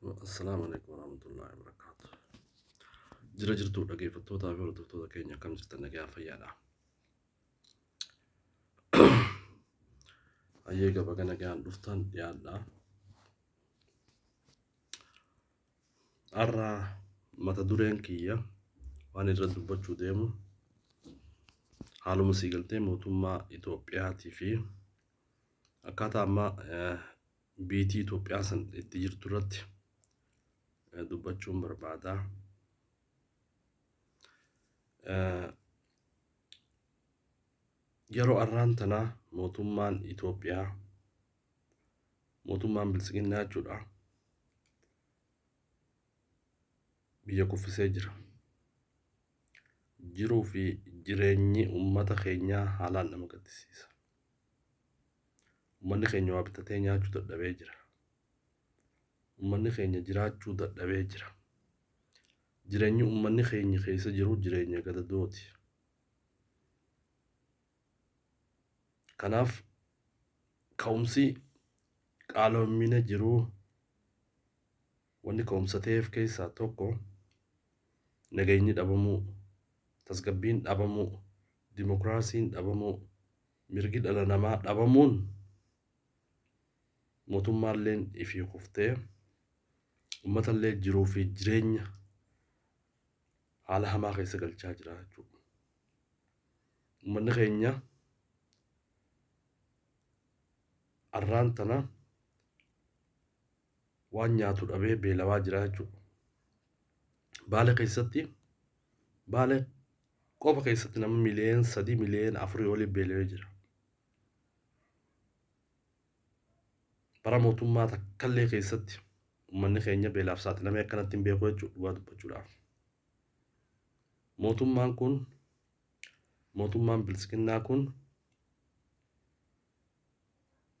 Assalaamu alaikum warahmatullahi wabarakaatu. Jira jirtuu dhaggeeffattootaa fi hordoftoota keenya, akkam jirtan? Nagaa fayyaadha. Hayyee, gaba nagaan dhuftan dhiyaadha. Har'a mata dureen kiyya waan irra dubbachuu deemu haaluma siigaltee mootummaa Itoophiyaatii fi akkaataa amma biitii Itoophiyaa san itti jirtu irratti dubbachuun barbaada. Yeroo arraan tanaa mootummaan Itoophiyaa, mootummaan biltsiginnaa jechuudha, biyya kuffisee jira. Jiruu fi jireenyi uummata keenyaa haalaan nama gaddisiisa. Uummanni keenya waa bitatee nyaachuu dadhabee jira. Uummanni keenya jiraachuu dadhabee jira. Jireenyi uummanni keenya keessa jiru jireenya gadadooti. Kanaaf ka'umsi qaaloomina jiruu, wanni ka'umsa ta'eef keessaa tokko nageenyi dhabamuu, tasgabbiin dhabamuu, dimokiraasiin dhabamuu, mirgi dhala namaa dhabamuun mootummaalleen ifii kuftee uummatallee jiruu fi jireenya haala hamaa keessa galchaa jira jechuudha. Uummanni keenya arraan tana waan nyaatu dhabee beelawaa jira jechuudha. Baale keessatti, Baale qofa keessatti nama miliyoona 3, miliyoona 4 olii beelawee jira. Bara mootummaa takkallee keessatti uummanni keenya beelaaf saaxilamee akkanatti hin beeku jechuudha, dhugaa dubbachuudhaaf. Mootummaan kun, mootummaan biltsiginnaa kun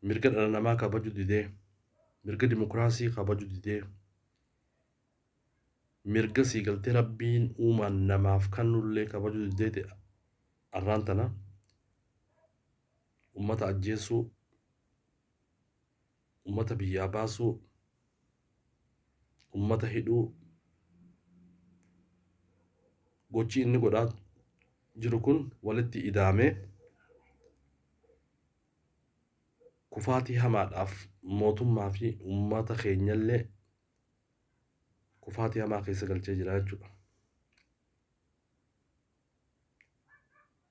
mirga dhala namaa kabaju didee, mirga dimokiraasii kabaju didee, mirga siigaltee Rabbiin uumaan namaaf kennullee kabaju didee arraan tana ummata ajjeesuu, ummata biyyaa baasuu, ummata hidhuu, gochi inni godhaa jiru kun walitti idaamee kufaatii hamaadhaaf mootummaa fi ummata keenyallee kufaatii hamaa keessa galchee jira jechuudha.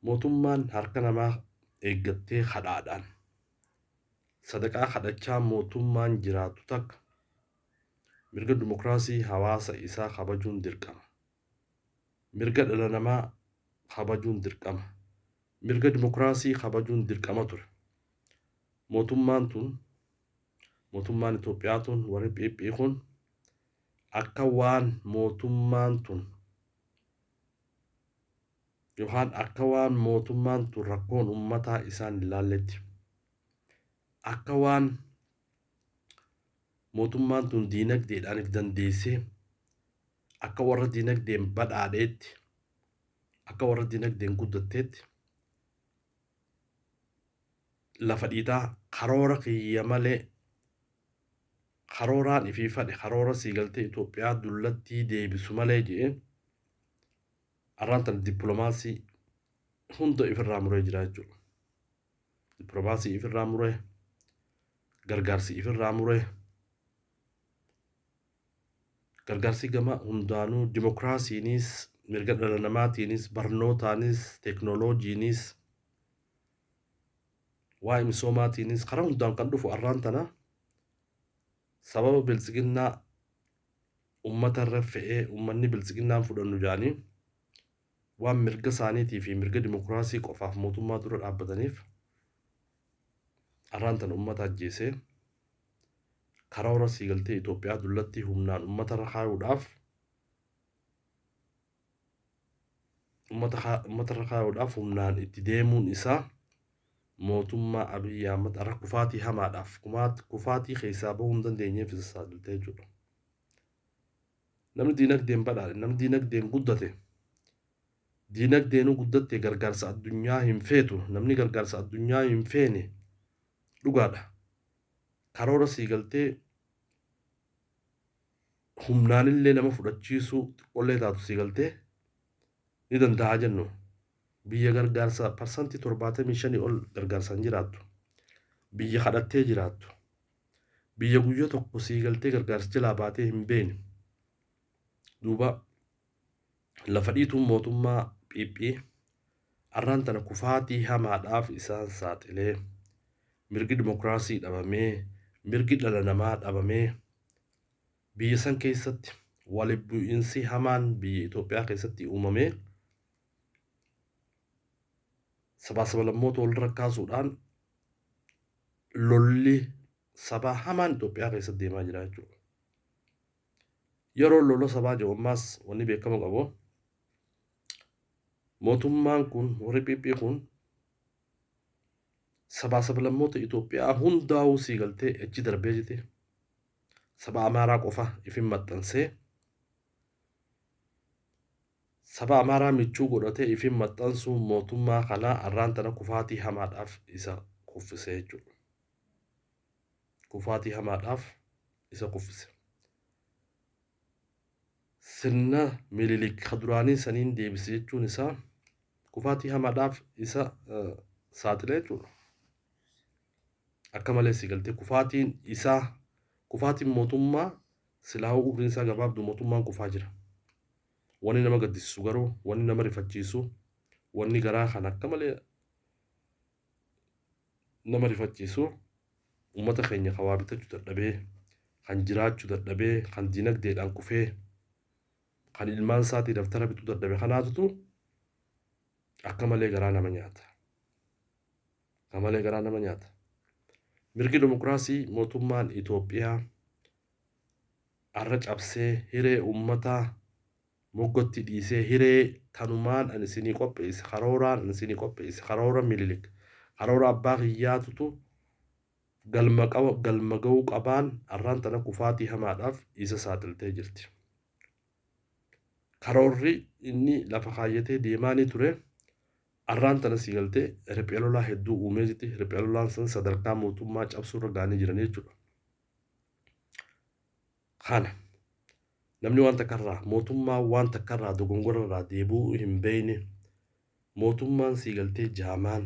Mootummaan harka namaa eeggattee kadhaadhaan sadaqaa kadhachaa mootummaan jiraatu takka mirga dimokiraasii hawaasa isaa kabajuun dirqama. Mirga dhala namaa kabajuun dirqama. Mirga dimokiraasii kabajuun dirqama ture. Mootummaan tun, mootummaan Itoophiyaa tun, warri PP kun akka waan mootummaan tun yookaan akka waan mootummaan tun rakkoon uummataa isaan hin laalletti, akka waan mootummaan tun diinagdeedhaan if dandeessee, akka warra diinagdeen badhaadheetti, akka warra diinagdeen guddatteetti lafa dhiitaa karoora kiyya malee, karooraan ifii fadhe, karoora siigaltee Itoophiyaa dullattii deebisu malee jedhee arraan tana dippiloomaasii hunda ifirraa muree jira jechuudha. Dippiloomaasii ifirraa muree, gargaarsi ifirraa muree, gargaarsi gama hundaanuu dimokiraasiinis, mirga dhala namaatiinis, barnootaanis, teeknooloojiinis, waa'ee misoomaatiinis karaa hundaan kan dhufu arraan tana sababa biltsiginnaa ummata irra fe'ee ummanni biltsiginnaan fudhannu jedhanii waan mirga isaaniitii fi mirga dimokiraasii qofaaf mootummaa dura dhaabbataniif arraan tana ummata ajjeesee karoora siigaltee Itoophiyaa dullatti humnaan ummata irra kaayuudhaaf ummata irra kaayuudhaaf humnaan itti deemuun isaa mootummaa Abiyyi Ahmad har'a kufaatii hamaadhaaf, kufaatii keessaa bahuu hin dandeenyeef isa saaxilte jechuudha. Namni diinagdeen badhaadhe, namni diinagdeen guddate, diinagdeenuu guddatte gargaarsa addunyaa hin feetu. Namni gargaarsa addunyaa hin feene dhugaadha. Karoora siigaltee Humnaanillee nama fudhachiisuu xiqqoollee taatu sii galtee ni danda'a jennu. Biyya gargaarsa 75% ol gargaarsaan jiraattu. Biyya kadhattee jiraattu. Biyya guyyaa tokko sii galtee gargaarsa jalaa baatee hin beekne. Duuba lafa dhiituun mootummaa PP arraan tana kufaatii hamaadhaaf isaan saaxilee, mirgi dimokiraasii dhabamee, mirgi dhala namaa dhabamee, biyya san keessatti walitti bu'iinsi hamaan biyya Itoophiyaa keessatti uumamee, sabaa sablammoota walirra kaasuudhaan lolli sabaa hamaan Itoophiyaa keessatti deemaa jira jechuudha. Yeroo lola sabaa jiru ammaas wanni beekamu qabu, mootummaan kun, warri PP kun, sabaa sablammoota Itoophiyaa hundaa'uu sii galtee achi darbee jete saba Amaaraa qofa ifin maxxansee, saba Amaaraa michuu godhatee ifin maxxansuu mootummaa kanaa arraan tana kufaatii hamaadhaaf isa kuffise jechuudha. Kufaatii hamaadhaaf isa kuffise. Sirna Minilik ka duraanii saniin deebise jechuun isaa kufaatii hamaadhaaf isa saaxile jechuudha. Akka malee si galtee kufaatiin isaa, kufaatiin mootummaa silaa'uu umriin isaa gabaabdu mootummaan kufaa jira. Wanni nama gaddisiisu garuu, wanni nama rifachiisu, wanni garaa kan akka malee nama rifachiisu, uummata keenya kan waa bitachuu dadhabee, kan jiraachuu dadhabee, kan dinagdeedhaan kufee, kan ilmaan isaatii daftara bituu dadhabe kanaatutu akka malee garaa nama nyaata. Akka malee garaa nama nyaata. Mirgi dimokiraasii mootummaan Itoophiyaa arra cabsee, hiree uummataa moggotti dhiisee, hiree tanumaan ani isinii qopheesse, karooraan ani isinii qopheesse, karoora Minilik, karoora abbaa kiyyaatutu galma qaba, galma ga'uu qabaan arraan tana kufaatii hamaadhaaf isa saaxiltee jirti. Karoorri inni lafa kaayyatee deemaa ni ture arraan tana sii galtee riphee lolaa hedduu uumee jirti. Riphee lolaan san sadarkaa mootummaa cabsuurra ga'anii jiran jechuudha. Kana namni waan takkarraa, mootummaa waan takkarraa dogongorarraa deebi'uu hin beekne, mootummaan sii galtee jaamaan,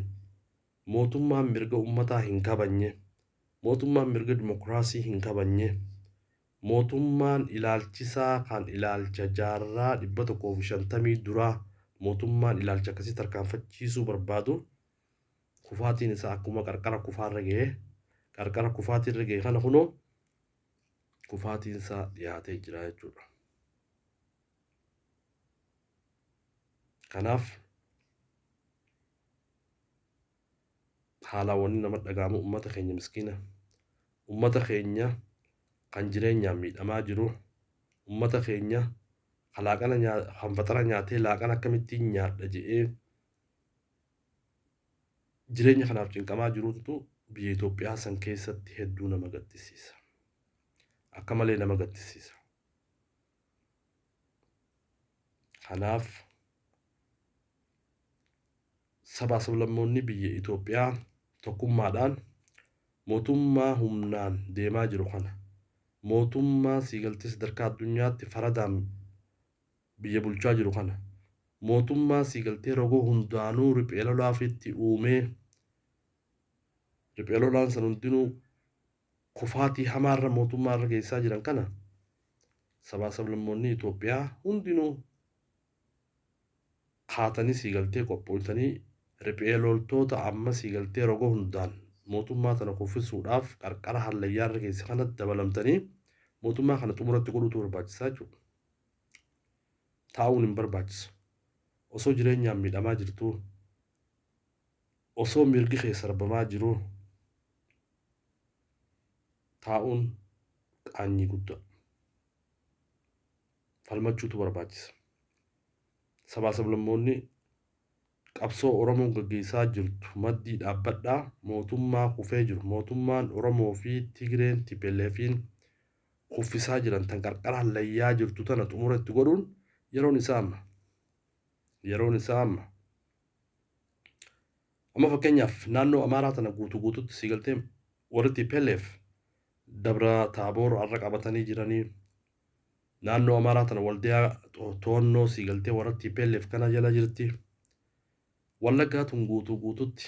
mootummaan mirga uummataa hin kabajne, mootummaan mirga dimokiraasii hin kabajne, mootummaan ilaalchisaa kan ilaalcha jaarraa 150 duraa, mootummaan ilaalcha akkasii tarkaanfachiisuu barbaadu, kufaatiin isaa akkuma qarqara kufaarra ga'ee, qarqara kufaatiirra ga'e kana kunoo kufaatiin isaa dhiyaatee jira jechuudha. Kanaaf haalaan wanni nama dhaga'amu, uummata keenya miskiina, uummata keenya kan jireenyaan miidhamaa jiru, uummata keenya kan laaqana, kan faxara nyaatee laaqana akkamittiin nyaadha jedhee jireenya kanaaf cinqamaa jirutu biyya Itoophiyaa san keessatti hedduu nama gaddisiisa. Akka malee nama gaddisiisa. Kanaaf sabaa sablammoonni biyya Itoophiyaa tokkummaadhaan mootummaa humnaan deemaa jiru kana, mootummaa siigaltee sadarkaa addunyaatti faradaan biyya bulchaa jiru kana, mootummaa siigaltee rogoo hundaanuu riphee lolaafitti uumee, riphee lolaan san hundinuu kufaatii hamaarra mootummaarra geessaa jiran kana, sabaa sablammoonni Itoophiyaa hundinuu kaatanii siigaltee qophootanii riphee loltoota amma siigaltee roga hundaan mootummaa tana kuffisuudhaaf qarqara hallayyaarra geesse kanatti dabalamtanii mootummaa kana xumuratti godhuutu barbaachisaa jechuudha. Taa'uun hin barbaachisu. Osoo jireenyaan miidhamaa jirtuu, osoo mirgi kee sarbamaa jiruu taa'uun qaanyii guddaa. Falmachuutu barbaachisa. Sabaa sablammoonni qabsoo Oromoon gaggeessaa jirtu maddii dhaabbadhaa, mootummaa kufee jiru, mootummaan Oromoo fi Tigreen TPLF'n kuffisaa jiran tan qarqara hallayyaa jirtu tana xumura itti godhuun yeroon isaa amma. Yeroon isaa amma. Amma fakkeenyaaf naannoo Amaaraa tana guutuu guututti sii galtee warri TPLF Dabra Taaboor har'a qabatanii jiranii. Naannoo Amaaraa tana Waldiyaa to'annoo sii galtee warra TPLF kana jala jirti. Wallaggaa tun guutuu guututti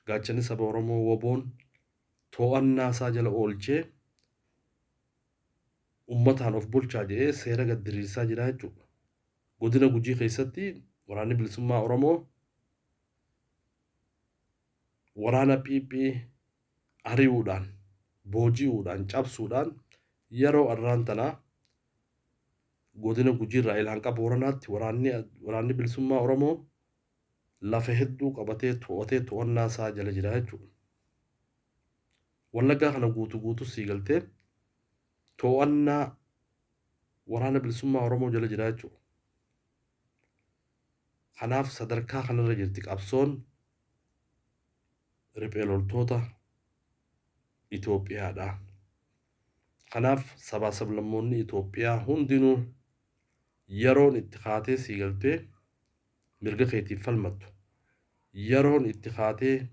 gaachanni saba Oromoo WBOn to'annaa isaa jala oolchee ummataan of bulchaa jedhee seera gad diriirsaa jira jechuudha. Godina Gujii keessatti waraanni bilisummaa Oromoo waraana PP ari'uudhaan, booji'uudhaan, cabsuudhaan yeroo arraan tanaa godina Gujiirraa ilaa Booranaatti waraanni bilisummaa Oromoo lafa hedduu qabatee to'atee to'annaa isaa jala jira jechuudha. Wallaggaa kana guutuu guutuu sii galtee to'annaa waraana bilisummaa Oromoo jala jira jechuudha. Kanaaf sadarkaa kanarra jirti qabsoon riphee loltoota Itoophiyaadha. Kanaaf sabaa sablammoonni Itoophiyaa hundinuu yeroon itti kaatee sii galtee mirga keetiif falmattu, yeroon itti kaatee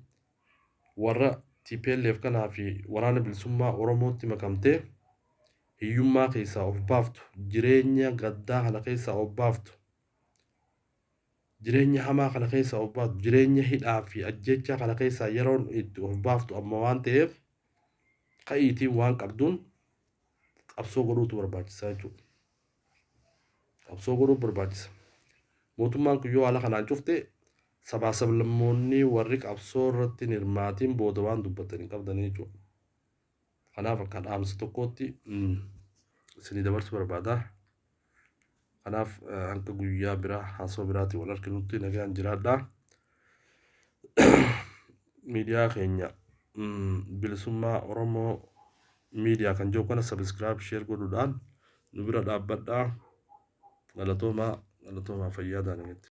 warra TPLF kanaa fi waraana bilisummaa Oromootti makamtee hiyyummaa keessaa of baaftu, jireenya gaddaa kana keessaa of baaftu, jireenya hamaa kana keessaa of baaftu, jireenya hidhaa fi ajjechaa kana keessaa yeroon itti of baaftu amma waan ta'eef ka'iitiin waan qabduun qabsoo godhuutu barbaachisaa jechuudha. Qabsoo godhuuf barbaachisa. Mootummaan kun yoo haala kanaan cufte sabaa sablammoonni warri qabsoo irratti hin hirmaatiin booda waan dubbatan hin qabdan jechuudha. Kanaaf akka dhaamsa tokkootti isinii dabarsuu barbaada. Kanaaf hanga guyyaa biraa haasawaa biraatiin wal arginutti nagaan jiraadhaa. Miidiyaa keenya bilisummaa Oromoo miidiyaa kan jiru kana subscribe, share godhuudhaan nu bira dhaabbadhaa. Galatoomaa, galatoomaa, fayyaa ta'aa.